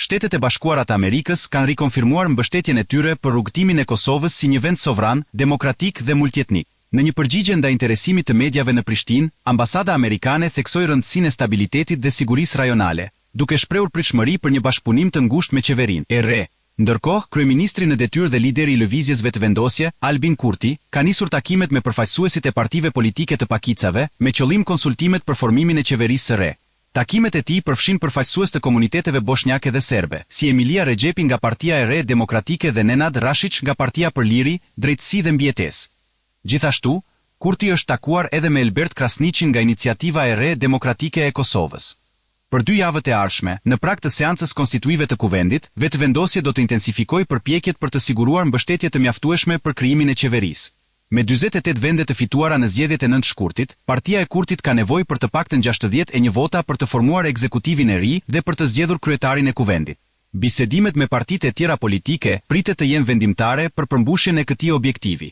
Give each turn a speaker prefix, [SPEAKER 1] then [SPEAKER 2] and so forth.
[SPEAKER 1] Shtetet e Bashkuara të Amerikës kanë rikonfirmuar mbështetjen e tyre për rrugëtimin e Kosovës si një vend sovran, demokratik dhe multietnik. Në një përgjigje ndaj interesimit të mediave në Prishtinë, ambasada amerikane theksoi rëndësinë e stabilitetit dhe sigurisë rajonale, duke shprehur pritshmëri për një bashkëpunim të ngushtë me qeverinë e re. Ndërkohë, kryeministri në detyrë dhe lideri i Lëvizjes Vetëvendosje, Albin Kurti, ka nisur takimet me përfaqësuesit e partive politike të pakicave, me qëllim konsultimet për formimin e qeverisë së re. Takimet e tij përfshinë përfaqësues të komuniteteve boshnjake dhe serbe, si Emilija Rexhepi nga Partia e Re Demokratike dhe Nenad Rashiq nga Partia për Liri, Drejtësi dhe Mbijetesë. Gjithashtu, Kurti është takuar edhe me Elbert Krasniqin nga Iniciativa e Re Demokratike e Kosovës. Për dy javët e ardhshme, në prag të seancës konstituive të Kuvendit, Vetëvendosje do të intensifikojë përpjekjet për të siguruar mbështetje të mjaftueshme për krijimin e qeverisë. Me 48 vende të fituara në zgjedhjet e nëntë shkurtit, partia e Kurtit ka nevojë për të paktën 61 vota për të formuar ekzekutivin e ri dhe për të zgjedhur kryetarin e Kuvendit. Bisedimet me partitë e tjera politike pritet të jenë vendimtare për përmbushjen e këtij objektivi.